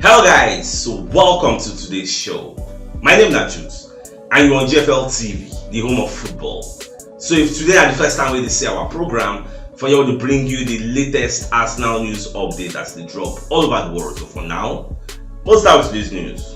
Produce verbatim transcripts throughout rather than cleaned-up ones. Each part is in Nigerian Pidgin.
Hello guys, so welcome to today's show. My name is Jude and you're on G F L T V, the home of football. So if today are the first time we see our program, for you to bring you the latest Arsenal news update as they drop all over the world. So for now, let's start with this news.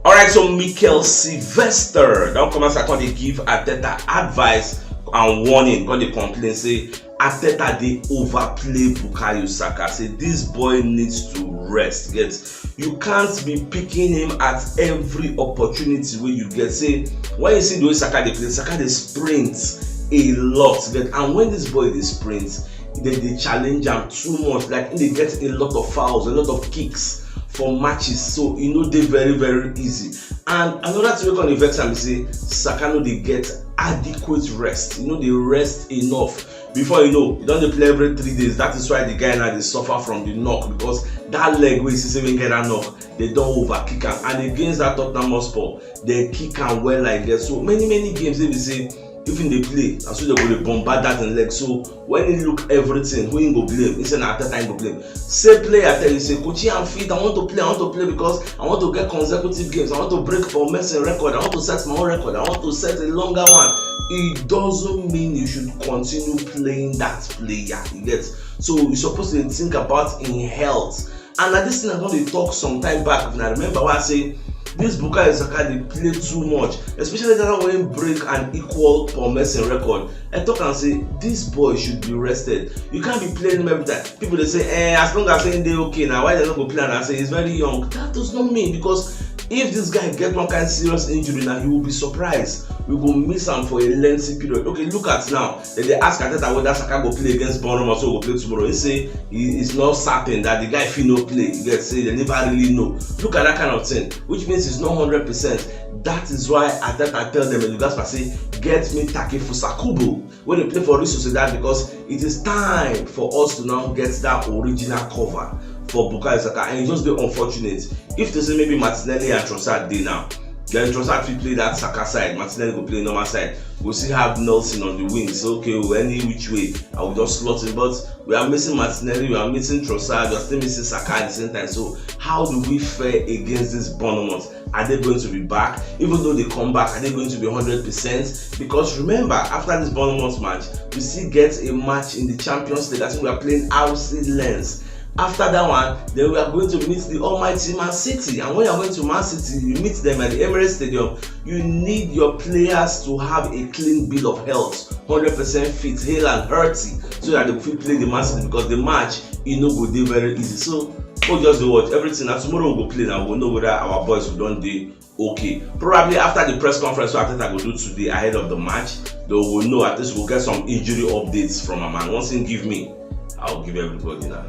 Alright, so Mikel Sylvester don't come as I come dey give Arteta advice and warning. Come dey complain say Arteta dey overplay Bukayo Saka. Say this boy needs to rest. Get, you can't be picking him at every opportunity wey you get. Say when you see the way Saka dey play, Saka dey sprint a lot. Get, and when this boy dey sprint, dem dey challenge am too much. Like, he dey get a lot of fouls, a lot of kicks for matches, so e no dey very very easy. And another thing wey come dey vex am be say Saka no dey get adequate rest. E no dey rest enough. Before you know, e don dey play every three days. That is why the guy now dey suffer from the knock, because that leg wey you see say wey get that knock, dem don over kick am. And against that Tottenham Hotspur, dem kick am well like that. So many many games wey be say if he dey play, na so dem go dey bombard that him leg. So when he look everything, who he go blame? He say na Arteta he go blame. Say player tell you say, "Coach, I'm fit. I want to play. I want to play because I want to get consecutive games. I want to break Paul Merson record. I want to set my own record. I want to set a longer one." It doesn't mean you should continue playing that player. You get? So you suppose to think about him health. And na this thing I don dey talk some time back. If una remember, wey I say this Bukayo Saka dey play too much, especially that one wey break and equal Paul Merson record. I talk am say this boy should be rested. You can't be playing him every time. People dey say, "Eh, as long as he dey okay now, why dem no go play am?" I say he's very young. That does not mean, because if this guy get one kind serious injury now, you will be surprised. We go miss am for a lengthy period. Okay, look at now. Dem dey ask Arteta whether Saka go play against Bournemouth, so go play tomorrow. He say he is not certain, that the guy fit no play. You get, say dem never really know. Look at that kind of thing, which means it's not hundred percent. That is why Arteta tell dem, Edu Gaspar say, "Get me Takefusa Kubo, wey dey play for Real Sociedad, because it is time for us to now get that original cover for Bukayo Saka." And e just dey unfortunate. If to say maybe Martinelli and Trossard dey now, then Trossard fit play that Saka side, Martinelli go play normal side. We still have Nelson on the wing. So okay, well, any which way, I will just slot him. But we are missing Martinelli, we are missing Trossard, we are still missing Saka at the same time. So how do we fare against this Bournemouth? Are they going to be back? Even though they come back, are they going to be hundred percent? Because remember, after this Bournemouth match, we still get a match in the Champions League. I think we are playing R C Lens. After that one, then we are going to meet the almighty Man City. And when you are going to Man City, you meet them at the Emirates Stadium. You need your players to have a clean bill of health, hundred percent fit, hale and hearty, so that they fit play the Man City, because the match, e no go dey very easy. So, oh, just dey watch everything. Na tomorrow we go play, now we go know whether our boys go don dey okay. Probably after the press conference wey Arteta go do today ahead of the match, then we go know. At least we go get some injury updates from am, and once he give me, I'll give everybody now.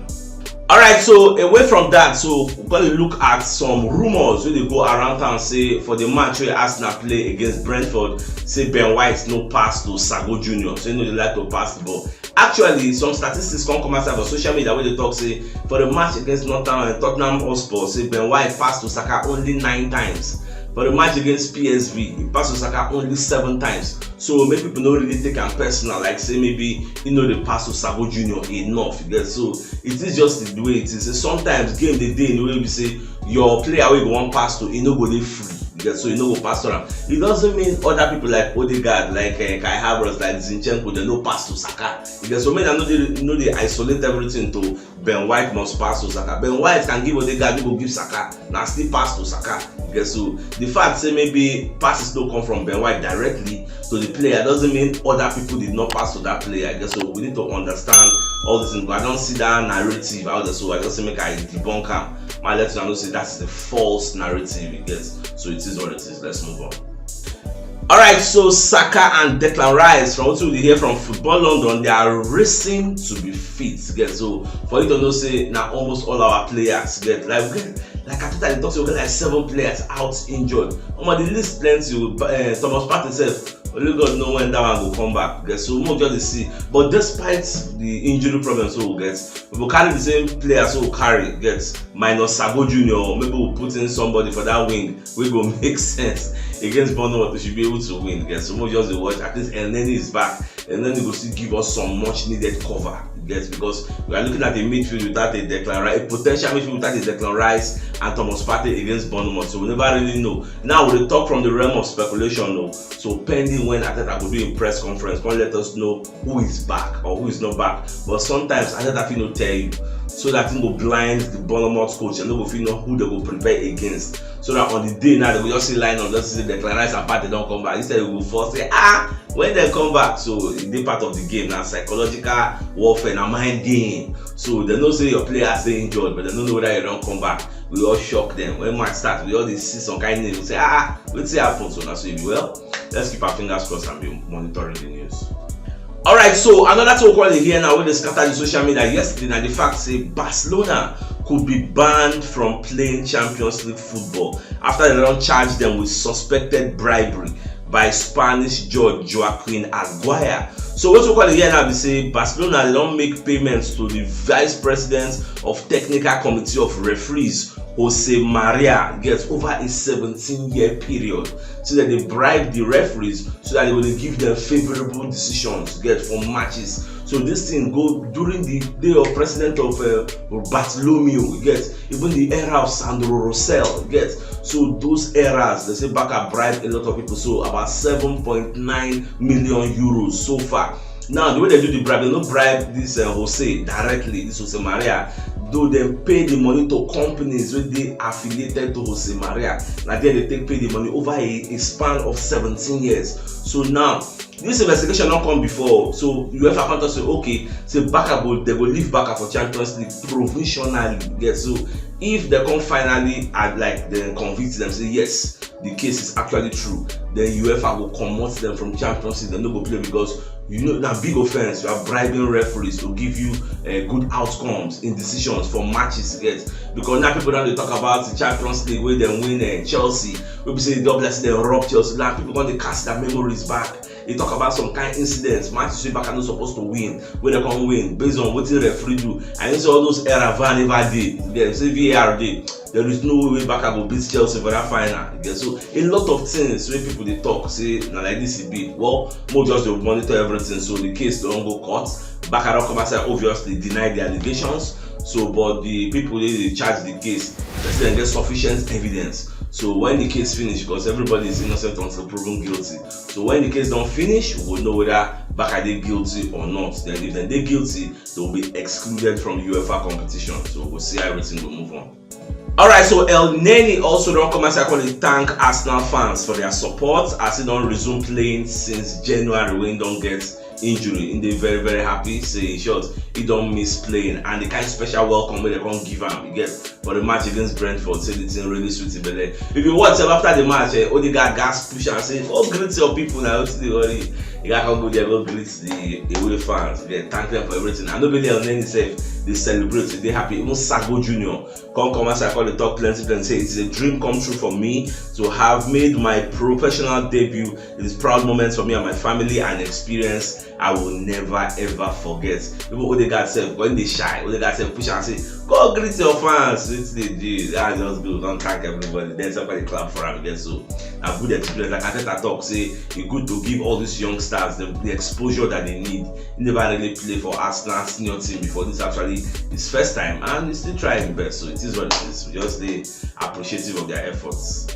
Alright, so away from that, so we gonna look at some rumors wey dey go around town, say for the match wey Arsenal play against Brentford, say Ben White no pass to Sago Junior, say no dey like to pass the ball. Actually, some statistics come come outside for social media wey dey talk say for the match against Northern, uh, Tottenham Hotspur, say Ben White pass to Saka only nine times. For the match against P S V, he pass to Saka only seven times. So make people no really take am personal, like say maybe he no dey pass to Sago Junior enough. You get? So it is just the way it is. Say sometimes game dey dey in the way we say your player wey you go wan pass to, e no go dey free. You get? So e no go pass to am. It doesn't mean other people like Odegaard, like, uh, Kai Havertz, like Zinchenko, dem no pass to Saka. You get? So make I no dey, no dey isolate everything to Ben White must pass to Saka. Ben White can give Odegaard, he go give Saka. Na still pass to Saka. You get? So the fact say maybe passes no come from Ben White directly to the player doesn't mean other people did not pass to that player. You get? So we need to understand all these things. But I don't see that narrative out there, so I just say make I debunk am. My let una know say that's the false narrative. You get? So it is what it is. Let's move on. Alright, so Saka and Declan Rice, from wetin we dey hear from Football London, they are racing to be fit. Get? So for you to know say na almost all our players get, like, we get, like, Arteta dey talk say we get like seven players out injured. Omo, the list plenty o. Uh, Thomas Partey sef, only God know when that one go come back. Get? So we just dey see. But despite the injury problems wey we get, we go carry the same players wey we carry get, minus Sago Junior. Maybe we put in somebody for that wing wey go make sense against Bournemouth. We should be able to win. Get? So we just dey watch. At least Elneny is back. Elneny go still give us some much needed cover. Yes, because we are looking at a midfield without a Declan Rice, a potential midfield without a Declan Rice and Thomas Partey against Bournemouth. So we never really know. Now we dey talk from the realm of speculation, though. So pending when Arteta go do a press conference, come let us know who is back or who is not back. But sometimes Arteta fit no tell you, so that thing go blind the Bournemouth coach and no go fit know who they go prepare against. So that on the day now they go just see lineup, just see Declan Rice and Partey don come back. Instead, we go first say, ah, when they come back. So e dey part of the game, na psychological warfare, na mind game. So they know say your players dey injured, but they no know whether you don come back. We all shock them when match start. We all dey see some kind name, we say, ah, wetin happen? So na so e be. Well, let's keep our fingers crossed and be monitoring the news. Alright, so another thing we come dey hear now wey dey scatter the social media yesterday na the fact say Barcelona could be banned from playing Champions League football after they don charge them with suspected bribery by Spanish judge Joaquin Aguirre. So wetin we come dey hear now be say Barcelona don make payments to the vice president of technical committee of referees, Jose Maria, get over a seventeen-year period. So that they bribe the referees so that they will give them favorable decisions, get, for matches. So this thing go during the day of president of uh, Bartolomeu, get, even the era of Sandro Rosell, get. So those eras, they say Barca bribe a lot of people. So about seven point nine million euros so far. Now, the way they do the bribe, they no bribe this uh, Jose directly, this Jose Maria, though they pay the money to companies wey dey affiliated to Jose Maria. Na there they take pay the money over a, a span of seventeen years. So now, this investigation don come before, so UEFA come talk say, okay, say Barca go, they go leave Barca for Champions League provisionally. Yes, so if they come finally add, like, they convict them, say yes, the case is actually true, then UEFA go comot them from Champions League. They no go play because you know na big offense. You are bribing referees to give you uh, good outcomes in decisions for matches, get, because now people don dey talk about the Champions League wey dem win uh, Chelsea, wey be say the obviously dem rob Chelsea. Now people don dey cast their memories back. They talk about some kind incidents, matches wey Barca no suppose to win, wey dem come win based on wetin referee do. And you see all those error, VAR never dey. Dem say VAR dey. There is no way wey Barca go beat Chelsea for that final. You get? So a lot of things wey people dey talk say na like this e be. Well, mo just dey monitor everything. So the case don go court. Barca don come outside, obviously deny the allegations. So, but the people wey dey charge the case, they say dem get sufficient evidence. So when the case finish, because everybody is innocent until proven guilty. So when the case don finish, we go know whether Barca dey guilty or not. Then if dem dey guilty, they will be excluded from UEFA competition. So we'll see how everything go move on. Alright, so El Neni also don come outside come dey thank Arsenal fans for their support as he don resume playing since January, wey he don get injury. He dey very, very happy. Say, in short, he don miss playing, and the kind special welcome wey dem come give am, you get, for the match against Brentford, say the thing really sweet him belle. If you watch sef, after the match, eh, Odegaard gas push am say, go greet your people na, wetin dey worry you? You gotta come go there, go greet the away fans, then thank them for everything. And no be only El Neni sef dey celebrate, dey happy. Even Sago Junior come come outside, come dey talk plenty plenty, say, it's a dream come true for me to have made my professional debut. It is proud moments for me and my family, and experience I will never ever forget. Even Odegaard sef, when they shy, Odegaard sef push am say, go greet your fans. Wetin dey do? I just go, don thank everybody. Then somebody clap for am again. So a good experience. Like Arteta talk say, e good to give all these young stars the, the exposure that they need. He never really play for Arsenal senior team before. This actually his first time, and he still try his best. So it is what it is. We just dey appreciative of their efforts.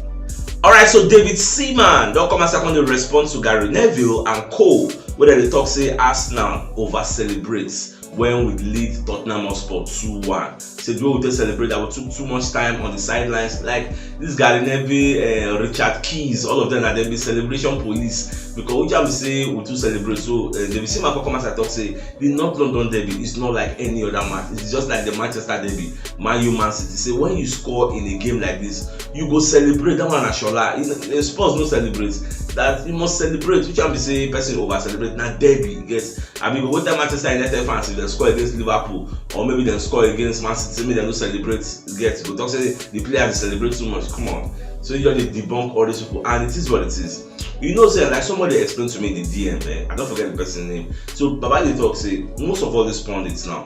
Alright, so David Seaman don come outside come dey respond to Gary Neville and co, wey dem dey talk say Arsenal over celebrates when we lead Tottenham Hotspur two one. Say the way we take celebrate that we took too much time on the sidelines. Like this Gary Neville, uh, Richard Keys, all of them na dem be celebration police, because which I be say we too celebrate. So uh, David Seaman come come outside talk say the North London derby is not like any other match. It's just like the Manchester derby, Man U, Man City. Say when you score in a game like this, you go celebrate. That one na shola. You know, Spurs no celebrate. That you must celebrate. Which one be say person over celebrate na derby, you get? I mean, go tell Manchester United fans if they score against Liverpool or maybe they score against Man City, say make dem no celebrate. You get? Go talk say the players dey celebrate too much. Come on. So you just dey debunk all these people, and it is what it is. You know, say like somebody explained to me in the D M, eh? I don't forget the person name. So Baba dey talk say most of all these pundits now,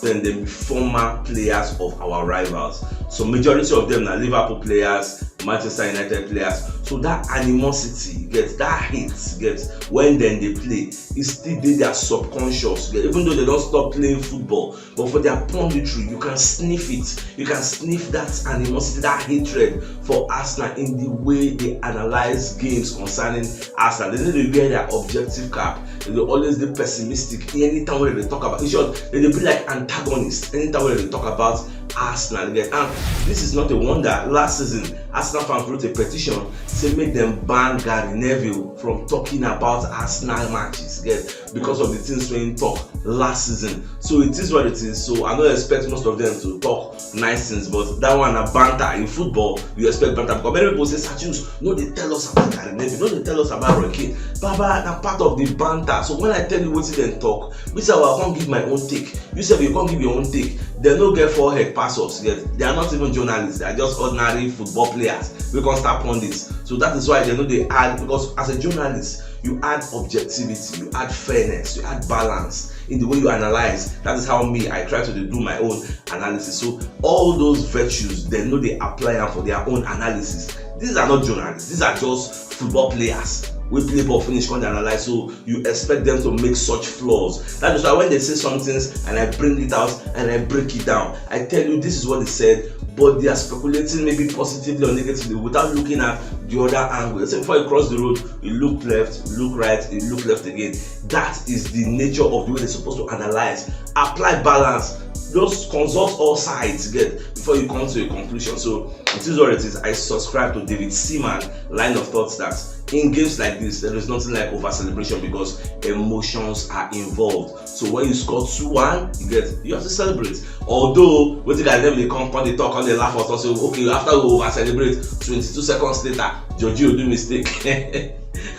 then they be former players of our rivals. So majority of them na Liverpool players, Manchester United players. So that animosity, get that hate, get when then they play, it still dey their subconscious. Get, even though they don't stop playing football, but for their punditry, you can sniff it. You can sniff that animosity, that hatred for Arsenal in the way they analyze games concerning Arsenal. They know they wear their objective cap. They dey always be pessimistic anytime when they talk about. In short, they dey be like antagonists anytime when they talk about Arsenal. Get, and this is not a wonder. Last season, Arsenal fans wrote a petition say make them ban Gary Neville from talking about Arsenal matches. Get, because of the things wey he talk last season. So it is what it is. So I don't expect most of them to talk nice things, but that one na banter. In football, you expect banter because many people say, "Sir Juice, no dey tell us about Gary Neville, no dey tell us about Roy Keane." Baba, na part of the banter. So when I tell you wetin dem talk, me sef I come give my own take. You sef you come give your own take. Dem no get forehead pass us. Yes, they are not even journalists. They are just ordinary football players wey come start pundits. So that is why dem no dey add, because as a journalist, you add objectivity, you add fairness, you add balance in the way you analyze. That is how me, I try to dey do my own analysis. So all those virtues, dem no dey apply am for their own analysis. These are not journalists. These are just football players wey play ball finish, come dey analyze. So you expect them to make such flaws. That is why when they say some things and I bring it out and I break it down, I tell you this is what they said, but they are speculating maybe positively or negatively without looking at the other angle. They say before you cross the road, you look left, you look right, you look left again. That is the nature of the way they're supposed to analyze. Apply balance. Just consult all sides, get, before you come to a conclusion. So it is what it is. I subscribe to David Seaman line of thoughts that in games like this, there is nothing like over celebration because emotions are involved. So when you score two one, you get, you have to celebrate. Although wetin guys dem dey come come dey talk, come dey laugh us, say, "Okay, after we over celebrate, twenty-two seconds later, Georgie do mistake."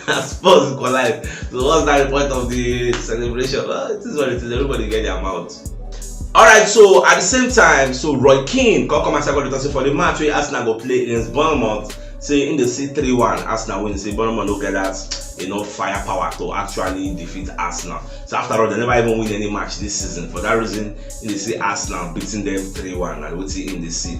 As Spurs equalize. So what's that point of the celebration? Well, it is what it is. Everybody get their mouth. All right, so at the same time, so Roy Keane come come outside come dey talk say for the match wey Arsenal go play against Bournemouth, say in the see three one Arsenal win, say Bournemouth no get that enough firepower to actually defeat Arsenal. So after all, they never even win any match this season. For that reason, in the see Arsenal beating them three one, and wetin in the see.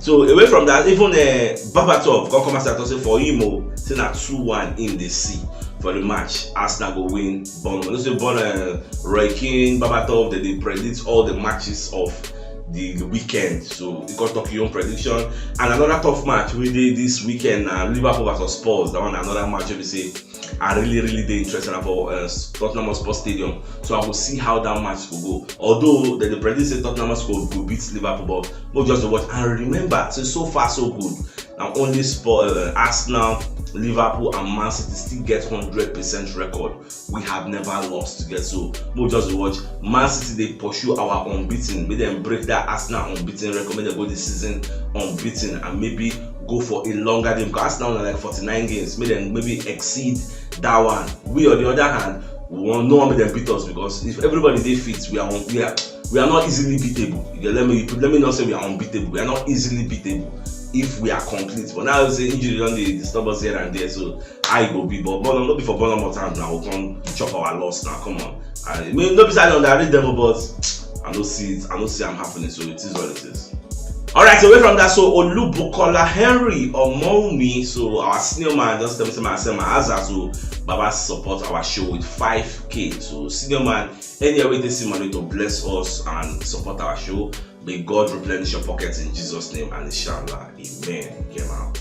So away from that, even uh, Berbatov come come outside talk say for him o, say na two one in the see for the match. Arsenal go win Bournemouth. You know say Bournemouth, uh, Roy Keane, Berbatov, they dey predict all the matches of the, the weekend. So you can talk your own prediction. And another tough match wey dey this weekend na Liverpool versus Spurs. That one na another match wey be say I really, really dey interested for uh, Tottenham Hotspur Stadium. So I go see how that match go go. Although they dey predict say Tottenham Hotspur go beat Liverpool, but we just dey watch and remember say so far so good. Na only Spurs, uh, Arsenal, Liverpool, and Man City still get hundred percent record. We have never lost. Get, so we just dey watch. Man City dey pursue our unbeaten. Make dem break that Arsenal unbeaten record. Make dem go this season unbeaten and maybe go for a longer game. Because Arsenal na like forty-nine games. Make dem maybe exceed that one. We on the other hand, we want no one make dem beat us because if everybody dey fit, we are un- we are we are not easily beatable. You get, let me let me not say we are unbeatable. We are not easily beatable if we are complete. But now say injury don dey disturb us here and there, so I go be, but Bournemouth, no be for Bournemouth hand now. We come chop our loss now. Come on. I mean, no be say I dey underrate them, but I no see it. I no see am happening. So it is what it is. All right, away from that, so Olubukola Henry Omomi, so our senior man just tell me say my send my answer, so Baba support our show with five K. So senior man, anywhere wey dey see money to bless us and support our show, may God replenish your pockets in Jesus' name and inshallah, amen. Get out.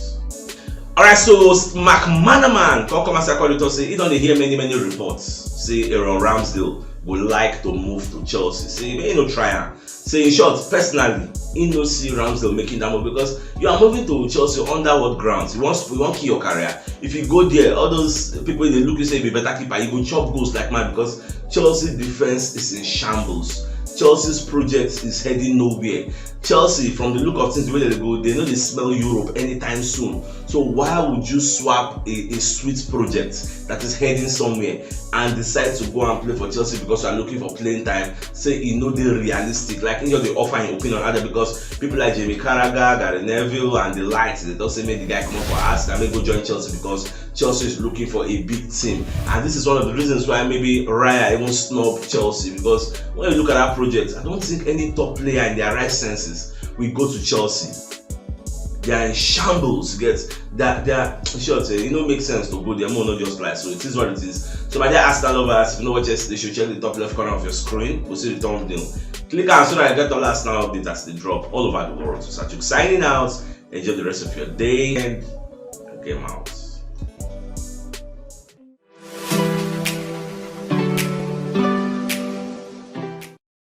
All right, so Mark Manaman come come as I call it say he don dey hear many many reports say Aaron Ramsdale would like to move to Chelsea. Say he no try am. Say in short, personally, he no see Ramsdale making that move because you are moving to Chelsea under what grounds? You want you want kill your career. If you go there, all those people they look you say you be better keeper. You go chop goals like mad because Chelsea defense is in shambles. Chelsea's project is heading nowhere. Chelsea, from the look of things, the way they go, they know they smell Europe anytime soon. So why would you swap a, a sweet project that is heading somewhere and decide to go and play for Chelsea because you are looking for playing time? Say e no dey realistic. Like, he just dey offer him opinion out there because people like Jamie Carragher, Gary Neville, and the likes, they don't say make the guy come up for Arsenal, make go join Chelsea because Chelsea is looking for a big team. And this is one of the reasons why maybe Raya even snub Chelsea, because when you look at that project, I don't think any top player in their right senses will go to Chelsea. They are in shambles. Get that they are in short, eh, it no make sense to go there. More not just like so. It is what it is. So my dear Arsenal lovers, if you know what yesterday show, check the top left corner of your screen. We'll see the thumbnail. Click on so that I get all Arsenal updates as they drop all over the world. So Sachuk signing out. Enjoy the rest of your day and game out.